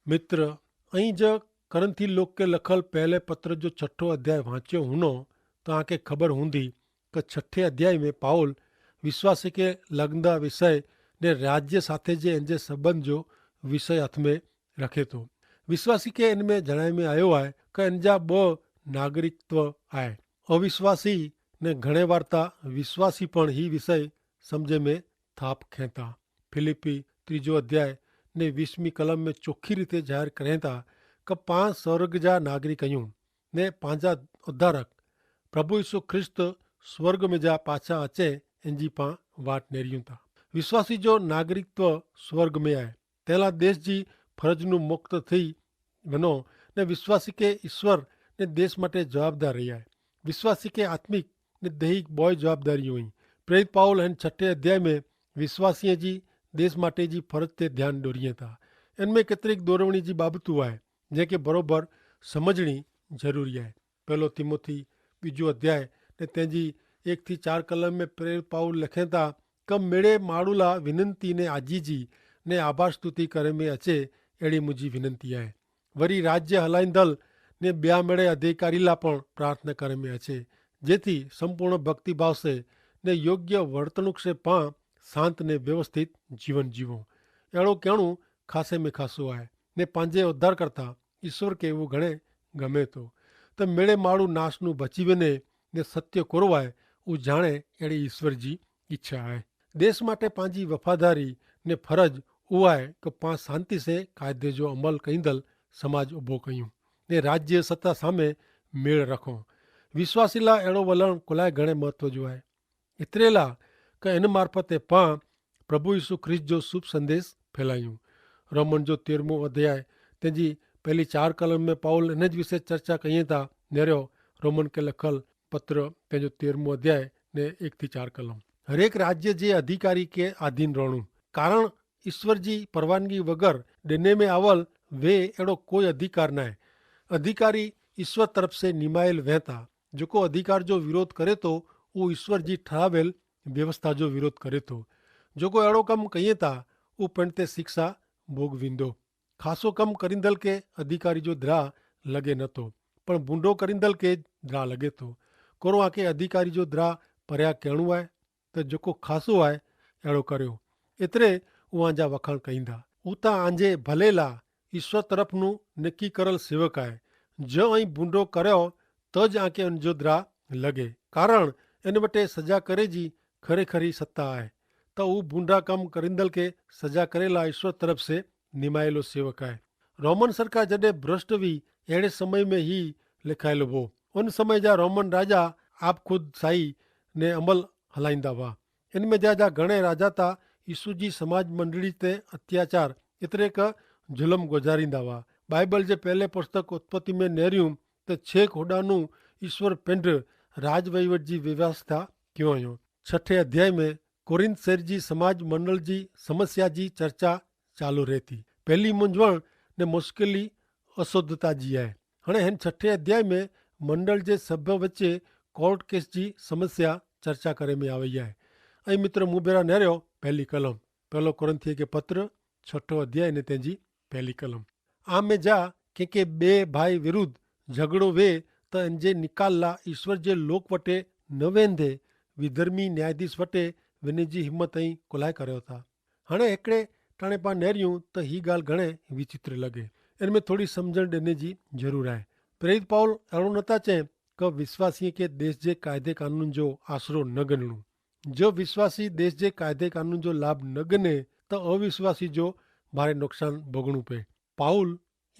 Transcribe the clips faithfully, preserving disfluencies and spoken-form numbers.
મિત્ર, અહીં જ કરંથી લોકે લખલ પહેલે પત્ર જો છઠો અધ્યાય વાંચ્યો હુનો, તો આંકે ખબર હુંદી કે છઠે અધ્યાય મેં પાઉલ વિશ્વાસી કે લગ્ન વિષય ને રાજ્ય સાથે જે એનજે સંબંધ જો વિષય હાથ મેં રખે તો. વિશ્વાસી કે એન મેં જણાય મેં આયો આય કે એનજા બહ નાગરિકત્વ આય. અવિશ્વાસી ને ઘણે વાર્તા વિશ્વાસી પણ હી વિષય સમઝે મેં થાપ ખેંતા. ફિલિપ્પી ત્રીજો અધ્યાય ને વીસમી કલમ મેં ચોખી રીતે જાહેર કરેંતા કે પાં સ્વર્ગ જા નાગરિક અયું ને પાંજા ઉદ્ધારક પ્રભુ ઈસુ ખ્રિસ્ત સ્વર્ગ મેં જા પાછા અચે એનજી પાં વાટ નેર્યું તા. વિશ્વાસી જો નાગરિકત્વ સ્વર્ગ મેં આય તેલા દેશ જી ફરજનું મુક્ત થઈ વનો ને વિશ્વાસી કે ઈસ્વર ને દેશ માટે જવાબદાર રહ્યા હૈ. વિશ્વાસી કે આત્મિક ને દૈહિક બોય જવાબદારી હોઈ. પ્રેરિત પાઉલ હૈં છઠે અધ્યાય મેં વિશ્વાસીય જી દેશ માટે જી ફરજ તે ધ્યાન દોરિયે થા. એન મેં કેતરિક દોરવણી જી બાબત હુઆ હૈ જે કે બરોબર સમઝણી જરૂરી હૈ. પહેલો તિમોથી બીજો અધ્યાય ને તેની એક થી ચાર કલમ મેં પ્રેરિત પાઉલ લખેતા કે મેળે માડૂલા વિનંતી ને આજીજી ને આભાર સ્તુતિ કરે મેં અચે એડી મુજી વિનંતી હૈ. વરી રાજ્ય હલાઈંદલ ને બ્યા મેળે અધિકારીલા પણ પ્રાર્થના કરે મેં અચે જેથી સંપૂર્ણ ભક્તિભાવ સે ને યોગ્ય વર્તણૂક સે પાં શાંત ને વ્યવસ્થિત જીવન જીવો. એડો કહેણું ખાસે મેં ખાસો આય ને પાંજે ઉદ્ધારકર્તા ઈસ્વર કે વો ઘણે ગમે તો. તો મેળે માડૂ નાસનું ભચીવે ને ને સત્ય કોરવાય ઉજાણે એડે ઈસ્વર જી ઇચ્છા આય. દેશ માટે પાંજી વફાદારી ને ફરજ ઉઆય કે પાં શાંતિ સે કાયદે જો અમલ કઈંદલ સમાજ ઉભો કયું ને રાજ્ય સત્તા સામે મેળ રખો. વિશ્વાસીલા એડો વલણ કોલાએ ઘણે મહત્વ જો આય. એતરેલા કે એન મારફતે પાં પ્રભુ ઈસુ ખ્રિસ્ત જો શુભ સંદેશ ફેલાયું. રોમન જો તેરમો અધ્યાય તેની પહેલી ચાર કલમ મેં પાઉલ એન જ વિશે ચર્ચા કહિયે તા નેરો રોમન કે લખલ પત્ર તેનો તેરમો અધ્યાય ને એક થી ચાર કલમ હરેક રાજ્ય જે અધિકારી કે આધીન રોણું. કારણ ઈસ્વર જી પરવાનગી વગર ડેને મેં આવલ વે એડો કોઈ અધિકાર નાય. અધિકારી ઈસ્વર તરફ સે નિમાયેલ વહેતા. જોકો અધિકાર જો વિરોધ કરે તો ઉ ઈસ્વર જી ઠરાવેલ વ્યવસ્થા જો વિરોધ કરે તો. જોકો એડો કમ કહિયે તા ઉ પણ તે શિક્ષા ભોગવિંદો. ખાસો કમ કરિંદલ કે અધિકારી જો દ્રાહ લગે નતો, પણ ભૂંડો કરિંદલ કે દ્રાહ લગે તો. કોરો આકે અધિકારી જો દ્રાહ પર્યા કહેણું આય? તો જોકો ખાસો આય એડો કર્યો એતરે ઉઆંજા વખાણ કહીંદા. ઉતા આંજે ભલેલા ઈસ્વર તરફનું નેકી કરેલ સેવક આય. જો અહીં ભૂંડો કર્યો તો જ આંકે અનજો દ્રાહ લગે, કારણ એન વટે સજા કરે જી ખરેખરી સત્તા આય. તો ઉ ભૂંડા કમ કરિંદલ કે સજા કરેલા ઈસ્વર તરફ સે નિમાયેલો સેવક આય. રોમન સરકાર જડે ભ્રષ્ટ વી એડે સમય મેં હી લેખાયેલો વો. ઉન સમય જા રોમન રાજા આપ ખુદ સાઈ ને અમલ હલાઈંદા વા. એન મેં જા જા ઘણે રાજા તા ઈસુ જી સમાજ મંડળી તે અત્યાચાર એતરે કે જુલમ ગોજારીંદા વા. બાઈબલ જે પહેલે પુસ્તક ઉત્પત્તિ મેં નેર્યું તે છેક હોડાનું ઈસ્વર પેંડ રાજવૈવટ જી વ્યવસ્થા ક્યો અયો. છઠે અધ્યાય મેં કોરિંથ શહેર જી સમાજ મંડળ જી સમસ્યા જી ચર્ચા ચાલુ રહેતી. પહેલી મુંજવણ ને મુશ્કેલી અસોધતા જી આય. હણે હેન છઠે અધ્યાય મેં મંડળ જે સભ્ય વચ્ચે કોર્ટ કેસ જી સમસ્યા ચર્ચા કરે મેં આવે આય. અહીં મિત્ર મુભેરા નેર્યો પહેલી કલમ પહેલો કોરિંથીય કે પત્ર છઠો અધ્યાય ને તેની પહેલી કલમ. આમે જા કે કે બે ભાઈ વિરુદ્ધ ઝઘડો વે તો એનજે નિકાલલા ઈસ્વર જે લોક વટે નવેંધે વિધર્મી ન્યાયાધીશ વટે વેને જી હિંમત અહીં કોલાય કર્યો થા. હણે હેકડ઼ે ટાણે પા નેર્યું તો હી ગાલ ઘણે વિચિત્ર લગે. એન મેં થોડી સમઝણ દેને જી જરૂર આય. પ્રેરિત પાઉલ એણો નતા ચે કે વિશ્વાસીય કે દેશ જે કાયદે કાનૂન જો આશરો ન ગનણું. જો વિશ્વાસી દેશ જે કાયદે કાનૂન જો લાભ ન ગને તો અવિશ્વાસી જો ભારે નુકસાન ભોગણું પે. પાઉલ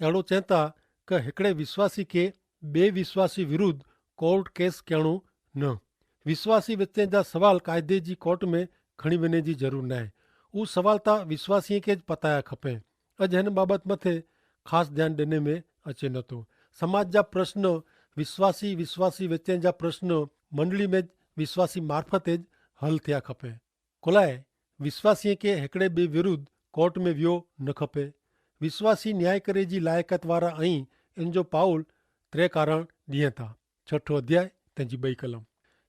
એડો ચેતા કે હેકડ઼ે વિશ્વાસી કે બે વિશ્વાસી વિરુદ્ધ કોર્ટ કેસ કહેણો ન. વિશ્વાસી વચ્ચે જા સવાલ કાયદે જી કોર્ટ મેં ખણી વેને જી જરૂર નાય. ઉસ સવાલ તા વિશ્વાસી કે જ પતાયા ખપે. અજ હેન બાબત મતે ખાસ ધ્યાન દેને મેં અચે નતો. સમાજ જા પ્રશ્ન વિશ્વાસી વિશ્વાસી વચ્ચે જા પ્રશ્ન મંડળી મેં જ વિશ્વાસી મારફતે જ હલ થયા ખપે. કોલાએ વિશ્વાસીએ કે હેકડ઼ે બે વિરુદ્ધ કોર્ટ મેં વ્યો ન ખપે. વિશ્વાસી ન્યાય કરે જી લાયકાત વારા અહીં એન જો પાઉલ ત્રે કારણ દિયે થા. છઠો અધ્યાય તેની બઈ કલમ.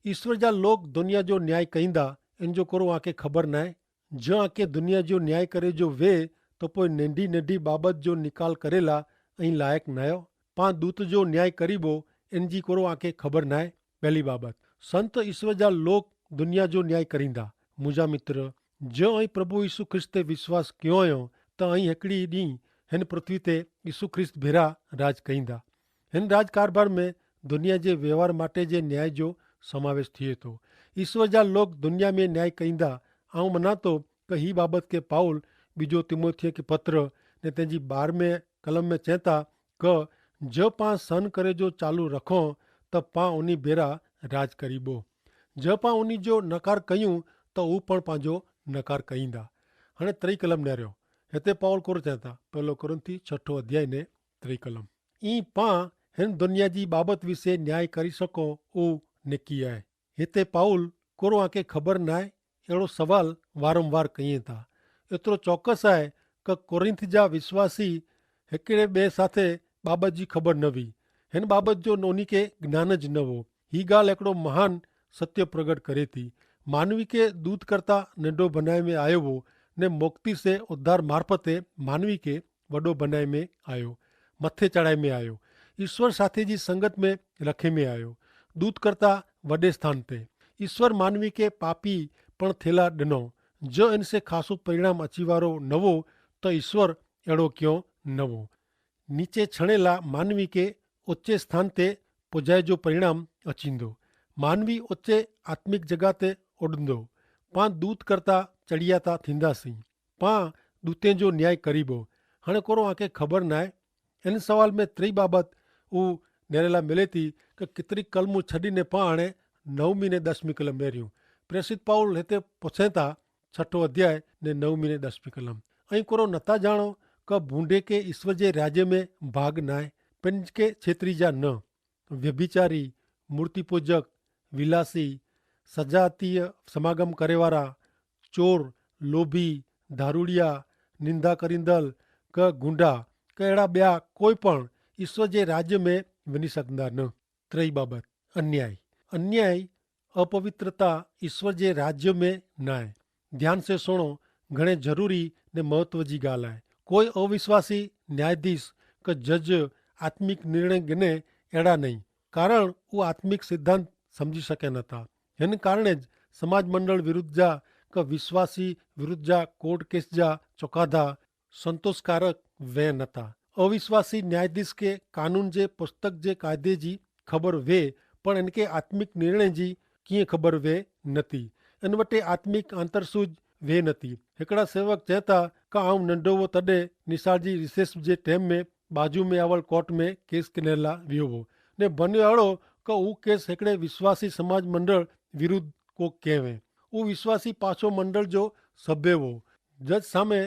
ઈસ્વર જા લોક દુનિયા જો ન્યાય કહીંદા એન જો કોરો આંકે ખબર નાય. જો આંકે દુનિયા જો ન્યાય કરે જો વે તો પોય નેંધી નેંધી બાબત જો નિકાલ કરેલા અહીં લાયક નાયો? પાં દૂત જો ન્યાય કરીબો એન જી કોરો આંકે ખબર નાય? પહેલી બાબત, સંત ઈસ્વર જા લોક દુનિયા જો ન્યાય કરીંદા. મુઝા મિત્ર, જો અહીં પ્રભુ ઈસુ ખ્રિસ્ત તે વિશ્વાસ ક્યો અયો, તો અહીં હેકડી દી હેન પૃથ્વી તે ઈસુ ખ્રિસ્ત ભેરા રાજ કહીંદા. હેન રાજકારભાર મેં દુનિયા જે વ્યવહાર માટે જે ન્યાય જો સમાવેશ થિયે તો. ઈસ્વર જા લોક દુનિયા મેં ન્યાય કહીંદા. આઉં મનાતો કે હી બાબત કે પાઉલ બીજો તિમોથિયે કે પત્ર ને તેની બાર મેં કલમ મેં ચેંતા, કે જો પાં સન કરે જો ચાલુ રખો, તો પાં ઉની ભેરા રાજ કરીબો. જો પાં ઉની જો નકાર કહ્યું, તો ઉપણ પાંજો નકાર કહીંદા. હણે ત્રિકલમ નેર્યો. હેતે પાઉલ કોર ચેંતા, પહેલો કોરિંથી છઠો અધ્યાય ને ત્રિકલમ. ઈ પાં હેન દુનિયા જી બાબત વિશે ન્યાય કરી શકો? ઉ નેકી આય. હેતે પાઉલ કોરો આંકે ખબર નાય? એડો સવાલ વારંવાર કહિયે તા. એતરો ચોક્કસ આય કે કોરિંથ જા વિશ્વાસી હેકડ઼ે બે સાથે બાબત જી ખબર નવી. હેન બાબત જો નોની કે જ્ઞાન જ નવો. હી ગાલ એકડો મહાન સત્ય પ્રગટ કરે તી. માનવી કે દૂત કરતા નેંડો ભનાઈ મેં આયો વો, ને મોક્તિ સે ઉદ્ધાર મારફતે માનવી કે વડો ભનાઈ મેં આયો, મથે ચડાઈ મેં આયો. ઈસ્વર સાથે જી સંગત મેં રખે મેં આયો, દૂત કરતા વડે સ્થાન તે. ઈસ્વર માનવી કે પાપી પણ થેલા ડનો. જો એન સે ખાસો પરિણામ અચીવારો નવો, તો ઈસ્વર એડો ક્યો નવો. નીચે છણેલા માનવી કે ઓચ્ચે સ્થાન તે પોજાય જો પરિણામ અચીંદો. માનવી ઓચ્ચે આત્મિક જગા તે ઓડંદો. પાં દૂત કરતા ચડિયાતા થીંદા સી. પાં દૂતે જો ન્યાય કરીબો. હણે કોરો આંકે ખબર નાય? એન સવાલ મેં ત્રિ બાબત ઉ નેરેલા મેલેતી, કે કિતરી કલમું છડીને પાં હણે નવમી ને દસમી કલમ મેર્યું. પ્રેસિત પાઉલ હેતે પોછેતા છઠો અધ્યાય ને નવમી ને દસમી કલમ. અહીં કોરો નતા જાણો કે ભૂંડે કે ઈસ્વર જે રાજ્ય મેં ભાગ નાય? પેનકે છેતરી જા ન. વ્યભિચારી, મૂર્તિપૂજક, વિલાસી, સજાતીય સમાગમ કરેવારા, ચોર, લોભી, ધારૂડિયા, નિંદા કરીંદલ, કે ગુંડા, કે એડા બ્યા કોઈ પણ ઈસ્વર જે રાજ્ય મેં વિની સકંદા ન. ત્રય બાબત, અન્યાય. અન્યાય, અપવિત્રતા ઈસ્વર જે રાજ્ય મેં નાય. ધ્યાન સે સુણો, ઘણે જરૂરી ને મહત્વ જી ગાલ આય. કોઈ અવિશ્વાસી ન્યાયાધીશ કે જજ આત્મિક નિર્ણય ગને એડા નહીં, કારણ ઉ આત્મિક સિદ્ધાંત સમઝી શકે નતા. હેન કારણે જ સમાજ મંડળ વિરુદ્ધ જા કે વિશ્વાસી વિરુદ્ધ જા કોર્ટ કેસ જા ચોકાધા સંતોષકારક વૈ નતા. અવિશ્વાસી ન્યાયાધીશ કે કાનૂન જે પુસ્તક જે કાયદે જી ખબર વૈ, પણ એનકે આત્મિક નિર્ણય જી કિંય ખબર વૈ નતી. એન વટે આત્મિક આંતરસૂજ વૈ નતી. હેકડા સેવક ચેતા, કા આઉં નંડો વો તદે નિસાર જી રિસેસ જે ટેમ મેં બાજુ મેં આવલ કોર્ટ મેં કેસ કનેલા વ્યો વો, ને બન્યો આડો કે ઉ કેસ હેકડે વિશ્વાસી સમાજ મંડળ વિરુદ્ધ કો કહેવે. ઉ વિશ્વાસી પાછો મંડળ જો સભ્ય વો. જજ સામે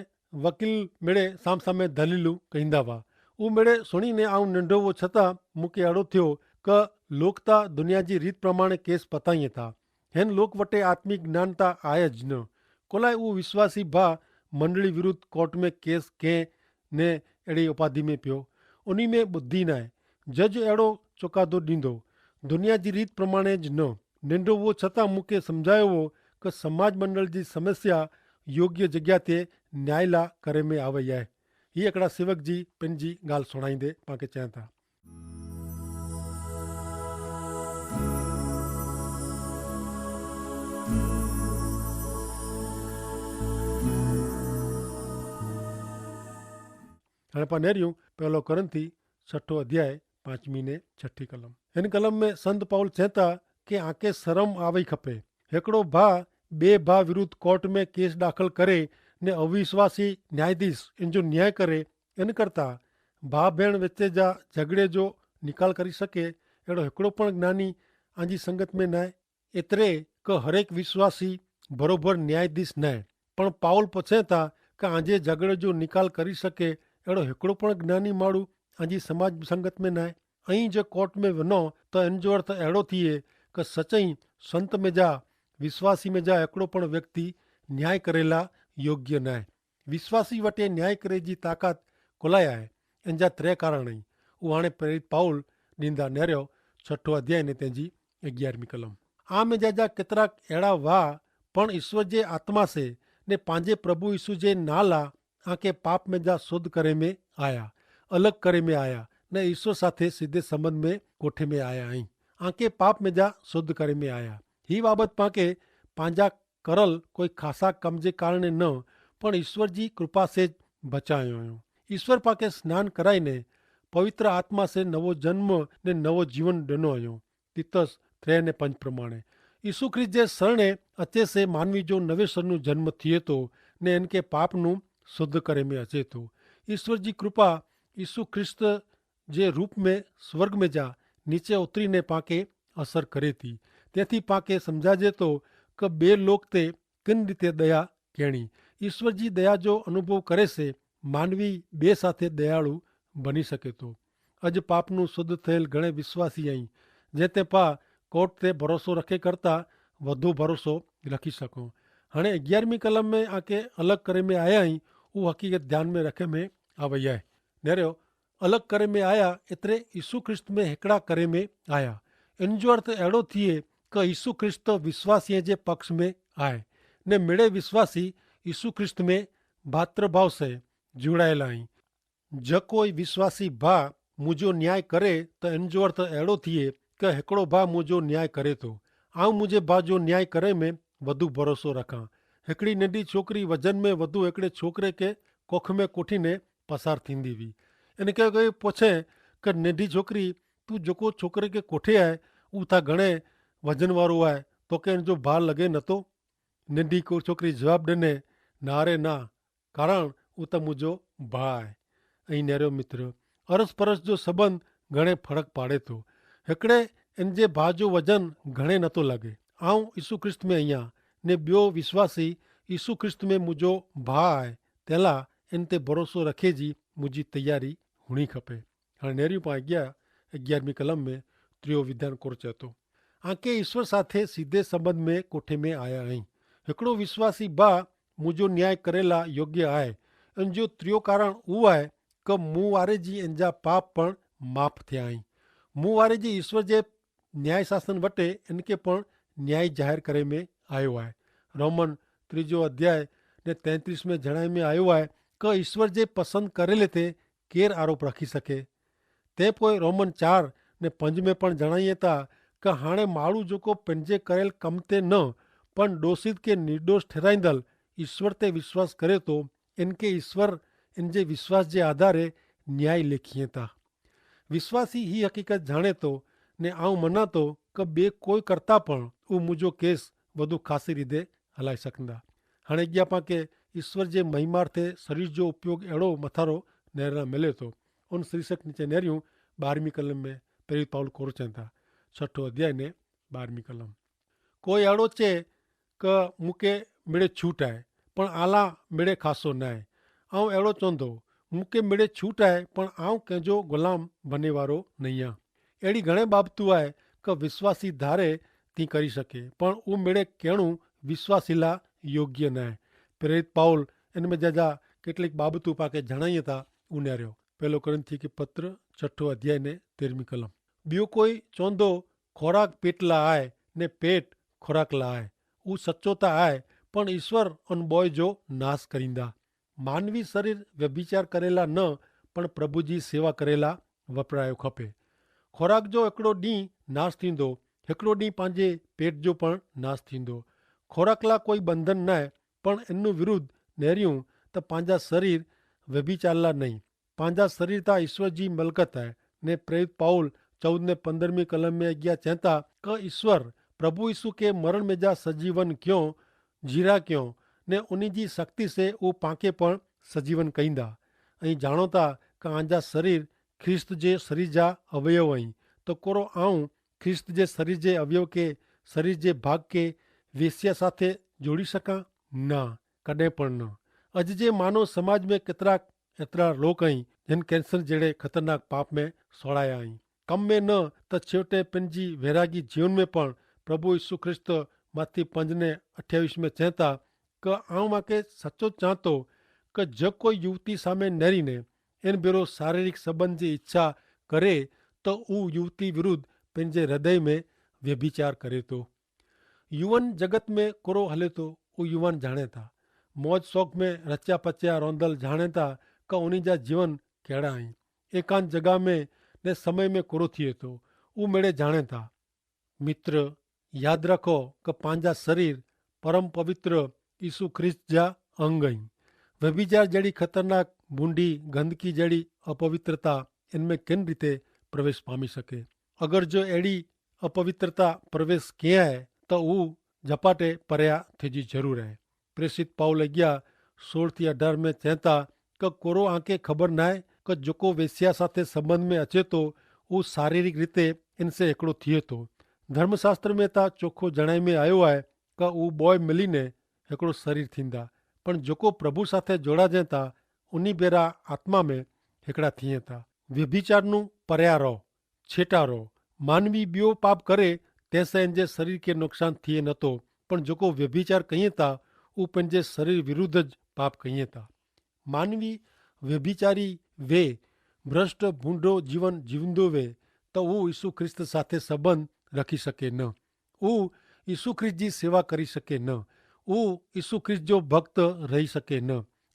વકીલ મેળે સામ સામે દલીલુ કહીંદા વા. ઉમેડે સુણીને આઉં નંડો વો છતાં મુકે એડો થયો કે લોક તા દુનિયા જી રીત પ્રમાણે કેસ પતાઈ થા. હેન લોક વટે આત્મિક જ્ઞાન તા આય જ ન. કોલાએ ઉ વિશ્વાસી ભા મંડળી વિરુદ્ધ કોર્ટ મેં કેસ કેહ ને એડ઼ી ઉપાધિ મેં પ્યો? ઉની મેં બુદ્ધિ નાય. જજ એડો ચોકાદો દીંદો. દુનિયા જી રીત પ્રમાણે જ ન. નેંડો વો છતાં મુકે સમઝાયો વો કે સમાજ મંડળ જી સમસ્યા યોગ્ય જગ્યા તે ન્યાયલા કરે મેં આવે યાય. હી એકડા સેવક જી પેનજી ગાલ સુણાઈ દે પાંકે ચેંતા. હણે પા નેર્યું પહેલો કોરિંથી છઠો અધ્યાય પાંચમી ને છઠી કલમ. હેન કલમ મેં સંત પાઉલ ચેંતા કે આંકે સરમ આવે ખપે. હેકડો ભા બે ભા વિરુદ્ધ કોર્ટ મેં કેસ દાખલ કરે ને અવિશ્વાસી ન્યાયાધીશ એન જો ન્યાય કરે, એન કરતા ભા ભેણ વચ્ચે જા ઝગડે જો નિકાલ કરી શકે એડો હેકડો પણ જ્ઞાની આંજી સંગત મેં નાય. એતરે કે હરેક વિશ્વાસી ભરોભર ન્યાયાધીશ નાય. પણ પાઉલ પછે તા કે આજે ઝગડે જો નિકાલ કરી શકે એડો હેકડો પણ જ્ઞાની માળું આજી સમાજ સંગત મેં નાય. અહીં જે કોર્ટ મેં વનો તો એન જો અર્થ એડો થિયે કે સચઈ સંત મેં જા વિશ્વાસી મેં જા એકડો પણ વ્યક્તિ ન્યાય કરેલા યોગ્ય નાય. વિશ્વાસી વટે ન્યાય કરે જી તાકાત કોલાયા હૈ? એન જા ત્રે કારણ અહીં. ઉહાણે પ્રેરિત પાઉલ નિંદા નેર્યો છઠો અધ્યાય ને તેની અગિયારમી કલમ. આ મેં જા જા કેતરાક એડા વાહ પણ ઈશ્વર જે આત્મા સે ને પાંજે પ્રભુ ઈસુ જે નાલા આંકે પાપ મેં જા શોધ કરે મેં આયા, અલગ કરે મેં આયા, ને ઈસવ સાથે સીધે સંબંધ મેં કોઠે મેં આયા હૈં. આંકે પાપ મેં જા શોધ કરે મેં આયા. હી બાબત પાંકે પાંજા કરલ કોઈ ખાસા કમ જે કારણે ન, પણ ઈસવ જી કૃપા સે જ બચાયો હૈં. ઈસવ પાંકે સ્નાન કરાઈ ને પવિત્ર આત્મા સે નવો જન્મ ને નવો જીવન ડનો હૈં. તિતસ ત્રે ને પંચ પ્રમાણે ઈસુ ખ્રિસ્ત જે સરણે અચે સે માનવી જો નવેસરનું જન્મ થિયે તો, ને એનકે પાપનું શુદ્ધ કરે મેં અચે તો. ઈસુ ખ્રિસ્ત જે રૂપ મેં સ્વર્ગ મેં જા નીચે ઉતરી ને પાંકે અસર કરે તી. તેનથી પાંકે સમઝાજે તો કે બે લોક તે કિન રીતે દયા કહેણી. ઈસુ ખ્રિસ્ત જી દયા જો અનુભવ કરે સે માનવી બે સાથે દયાળુ બની શકે તો. અજ પાપનું શુદ્ધ થયેલ ઘણે વિશ્વાસી અહીં, જે તે પા કોટ તે ભરોસો રખે કરતા વધુ ભરોસો રખી શકો. હણે અગિયારમી કલમ મેં આકે અલગ કરે મેં આયા અહીં, ઉહ હકીકત ધ્યાન મેં રખે મેં આવય હૈ. નેરો અલગ કરે મેં આયા એતરે ઈસુ ખ્રિસ્ત મેં હેકડા કરે મેં આયા. એન જો અર્થ એડો થિયે કે ઈસુ ખ્રિસ્ત વિશ્વાસીય જે પક્ષ મેં આય, ને મેડે વિશ્વાસી ઈસુ ખ્રિસ્ત મેં ભાત્રભાવ સે જુડાયેલા અહીં. જો કોઈ વિશ્વાસી ભા મુજો ન્યાય કરે, તો એન જો અર્થ એડો થિયે કે હેકડો ભા મુજો ન્યાય કરે તો આઉં મુજે ભા જો ન્યાય કરે મેં વધુ ભરોસો રખાં. હેકડી નેડી છોકરી વજન મેં વધુ હેકડે છોકરે કે કોખ મેં કોઠી ને પસાર થીંદી વી. એન કે પોછે કે નેડી છોકરી, તું જોકો છોકરે કે કોઠે આય, ઉતા ઘણે વજન વારો આય, તો કે એન જો ભાર લગે નતો? નેડી કો છોકરી જવાબ દેને, ના રે ના, કારણ ઉતા મુજો ભા આય. અહીં નેરો મિત્ર, અરસ પરસ જો સંબંધ ઘણે ફરક પાડે તો. હેકડે એન જે ભા જો વજન ઘણે નતો લગે. આઉં ઈસુ ખ્રિસ્ત મેં અહિયા, ને બ્યો વિશ્વાસી ઈસુ ખ્રિસ્ત મેં મુજો ભા આય, તેલા એન તે ભરોસો રખે જી મુજી તૈયારી હુણી ખપે. હણે નેર્યું પાં અગિયારમી કલમ મેં ત્રિયો વિધાન કોરચે તો આંકે ઈસ્વર સાથે સીધે સંબંધ મેં કોઠે મેં આયા હૈં. હેકડો વિશ્વાસી બા મુજો ન્યાય કરેલા યોગ્ય આય. અને જો ત્રિયો કારણ ઉવાય કે મુવારે જી એનજા પાપ પણ માફ થયા હૈં. મુવારે જી ઈસ્વર જે ન્યાય શાસન વટે એનકે પણ ન્યાય જાહેર કરે મેં આયો આય. રોમન ત્રીજો અધ્યાય ને તૈત્રીસ મેં જણાય મેં આયો આય કે ઈસ્વર જે પસંદ કરેલે તે કેર આરોપ રાખી શકે? તે પોય રોમન ચાર ને પંજ મેં પણ જણાયે તા કે હાણે માળું જોકો પેનજે કરેલ કમ તે ન પણ દોષિત કે નિર્દોષ ઠેરાઈંદલ ઈસ્વર તે વિશ્વાસ કરે તો એનકે ઈસ્વર એનજે વિશ્વાસ જે આધારે ન્યાય લેખીએ તા. વિશ્વાસી હી હકીકત જાણે તો ને આઉં મના તો કે બે કોઈ કરતા પણ ઉં મુજો કેસ વધુ ખાસી રીતે હલાઈ સકંદા. હણે અગિયા પાંકે ઈસ્વર જે મહિમાર થે શરીર જો ઉપયોગ એડો મથારો નેરણા મેલે તો. ઉન શીર્ષક નીચે નેર્યું બારમી કલમ મેં પ્રેરિત પાઉલ કોરો ચેંતા. છઠો અધ્યાય ને બારમી કલમ. કોઈ એડો ચે કે મુકે મેડે છૂટ આય પણ આલા મેડે ખાસો નાય. આઉં એડો ચોંધો મુકે મેડે છૂટ આય પણ આઉં કેંજો ગુલામ ભનેવારો નહિયા. એડી ઘણે બાબતુ આય કે વિશ્વાસી ધારે તી કરી શકે પણ ઉમેડે કહેણું વિશ્વાસીલા યોગ્ય નાય. પ્રેરિત પાઉલ એન મેં જા જા કેટલીક બાબતુ પાકે જણાઈ તા ઉનેર્યો. પહેલો કોરિંથી કે પત્ર છઠો અધ્યાય ને તેરમી કલમ. બ્યો કોઈ ચોંધો ખોરાક પેટલા આય ને પેટ ખોરાકલા આય. ઉં સચોતા આય પણ ઈસ્વર અનબોય જો નાસ કરીંદા. માનવી શરીર વ્યભિચાર કરેલા ન પણ પ્રભુ જી સેવા કરેલા વપરાયો ખપે. ખોરાક જો એકડો દી નાસ થીંદો, એકડો દી પાંજે પેટ જો પણ નાસ થીંદો. ખોરાકલા કોઈ બંધન નાય પણ એનનું વિરુદ્ધ નેર્યું તો પાંજા શરીર વ્યભિચારલા નહીં. પાંજા શરીર તા ઈસ્વર જી મલકત હૈ. ને પ્રેરિત પાઉલ ચૌદ ને પંદ્રહ મી કલમ મેં અગિયા ચેંતા કે ઈસ્વર પ્રભુ ઈસુ કે મરણ મેં જા સજીવન ક્યો જીરા ક્યો ને ઉની જી શક્તિ સે ઉપાંકે પણ સજીવન કહીંદા. અહીં જાણોતા કે આંજા શરીર ખ્રિસ્ત જે શરીર જા અવયવ અહીં. તો કોરો આઉં ખ્રિસ્ત જે શરીર જે અવયવ કે શરીર જે ભાગ કે વેસ્યા સાથે જોડી શકા? ના, કદે પણ ન. અજ જે માનવ સમાજ મેં કેતરા એતરા લોક અહીં જેન કેન્સર જેડે ખતરનાક પાપ મેં સોડાયા અહીં. કમ મેં ન તો છેવટે પેનજી વૈરાગી જીવન મેં પણ પ્રભુ ઈસુ ખ્રિસ્ત માથી પંજ ને અઠ્યાવીસ મેં ચેંતા કે આઉં માકે સચો ચાંતો કે જો કોઈ યુવતી સામે નેરી ને એન ભેરો શારીરિક સંબંધ જી ઇચ્છા કરે તો ઉ યુવતી વિરુદ્ધ પેનજે હૃદય મેં વ્યભિચાર કરે તો. યુવાન જગત મેં કોરો હલે તો ઉ યુવાન જાણે તા. મોજ શોખ મેં રચ્યા પચ્યા રોંધલ જાણે તા કે ઉની જા જીવન કહેડા હૈં. એકાંત જગા મેં ને સમય મેં કોરો થિયે તો ઉમેડે જાણે તા. મિત્ર, યાદ રાખો કે પાંજા શરીર પરમ પવિત્ર ઈસુ ખ્રિસ્ત જા અંગ હૈં. વ્યભિચાર જેડી ખતરનાક ભૂંડી ગંદકી જેડી અપવિત્રતા એન મેં કેન રીતે પ્રવેશ પામી શકે? અગર જો એડી અપવિત્રતા પ્રવેશ કિયા હૈ તો ઉ જપાટે પર્યા થે જી જરૂર હૈ. પ્રેસિત પાઉલ અગિયા સોળ થી અઢાર મેં ચેંતા કે કોરો આંકે ખબર નાય કે જોકો વેસ્યા સાથે સંબંધ મેં અચેતો ઉસ શારીરિક રીતે એનસે એકડો થિયેતો. ધર્મશાસ્ત્ર મેં તા ચોખો જણાઈ મેં આયો હૈ કે ઉ બોય મિલી ને એકડો શરીર થીંદા. પણ જોકો પ્રભુ સાથે જોડા જેંતા ઉની ભેરા આત્મા મેં એકડા થિયેતા. વ્યભિચારનું પર્યારો છેટારો. માનવી બ્યો પાપ કરે તેસે એનજે શરીર કે નુકસાન થિયે નતો. પણ જોકો વ્યભિચાર કહિયે તા ઉપને જે શરીર વિરુદ્ધ જ પાપ કહિયે તા. માનવી વ્યભિચારી વે ભ્રષ્ટ ભૂંડો જીવન જીવંદો વે તો ઉ ઈસુ ખ્રિસ્ત સાથે સંબંધ રખી શકે ન. ઉ ઈસુ ખ્રિસ્ત જી સેવા કરી શકે ન. ઉ ઈસુ ખ્રિસ્ત જો ભક્ત રહી શકે ન.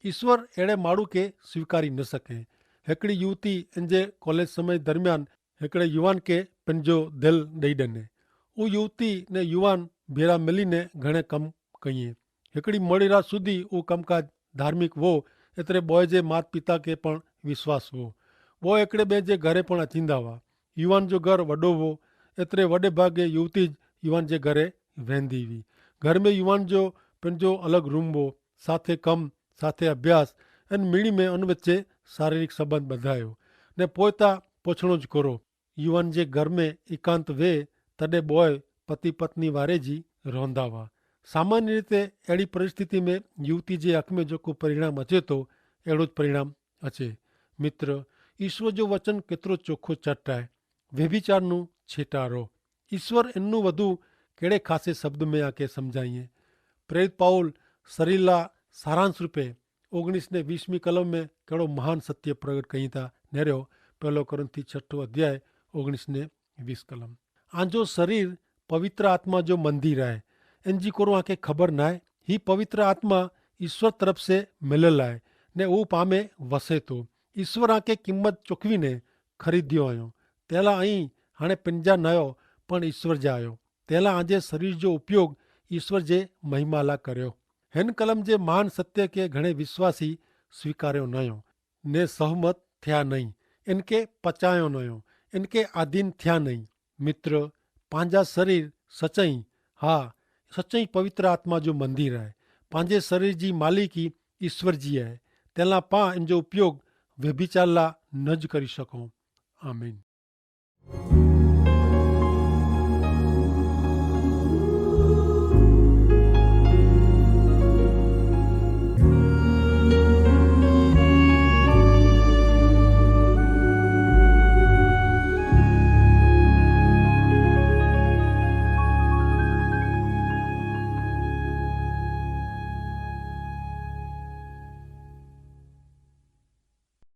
ઈસ્વર એડે માડૂ કે સ્વીકારી ન શકે. હેકડી યુવતી એનજે કોલેજ સમય દરમિયાન હેકડ઼ે યુવાન કે પેનજો દેલ દઈ દને. ઉ યુવતી ને યુવાન ભેરા મેલી ને ઘણે કમ કહિએ. હેકડી મોડી રાત સુધી ઉ કમકાજ ધાર્મિક વો એતરે બોય જે માત પિતા કે પણ વિશ્વાસ વો. બોય એકડે બે જે ઘરે પણ અચિંદા વા. યુવાન જો ઘર વડો વો એતરે વડે ભાગે યુવતી જ યુવાન જે ઘરે વહેંદી વી. ઘર મેં યુવાન જો પેનજો અલગ રૂમ વો સાથે કમ સાથે અભ્યાસ અને મિણી મેં અનવચ્ચે શારીરિક સંબંધ બંધાયો. ને પોયતા પોછણો જ કરો. યુવાન જે ઘર મેં એકાંત વે તદે બોય પતિ પત્ની વારે જી રોંધાવા. સામાન્ય રીતે એડી પરિસ્થિતિ મેં યુવતી જે હક મેં જોકો પરિણામ અચેતો એડો જ પરિણામ અચે. મિત્ર, ઈસ્વર જો વચન કેતરો ચોખો ચટાય. વ્યભિચારનું છેટારો. ઈસ્વર એનનું વધુ કેડે ખાસે શબ્દ મેં આકે સમઝાઈએ? પ્રેરિત પાઉલ સરીલા સારાંશ રૂપે ઓગણીસ ને વીસ મી કલમ મેં કેડો મહાન સત્ય પ્રગટ કહીં તા નેર્યો. પહેલો કોરિંથી છઠ્ઠો અધ્યાય ઓગણીસ ને વીસ કલમ. આજો શરીર પવિત્ર આત્મા જો મંદિર આય. એનજી કોરો આકે ખબર નાય. હી પવિત્ર આત્મા ઈસ્વર તરફ સે મિલેલ આય ને ઉપામે વસે તો. ઈસ્વર આકે કિંમત ચોકવી ને ખરીદ્યો આયો. તેલા અહીં હણે પંજા નયો પણ ઈસ્વર જા આયો. તેલા આજે શરીર જો ઉપયોગ ઈસ્વર જે મહિમાલા કર્યો. હેન કલમ જે મહાન સત્ય કે ઘણે વિશ્વાસી સ્વીકાર્યો નયો ને સહમત થ્યા નહીં. એનકે પચાયો નયો એનકે આધીન થ્યા નહીં. મિત્ર, પાંજા શરીર સચઈ, હા, સચઈ પવિત્ર આત્મા જો મંદિર હૈ. પાંજે શરીર જી માલિકી ઈસ્વર જી હૈ. તેલા પા એનજો ઉપયોગ વ્યભિચારલા ન જ કરી શકો. આમીન.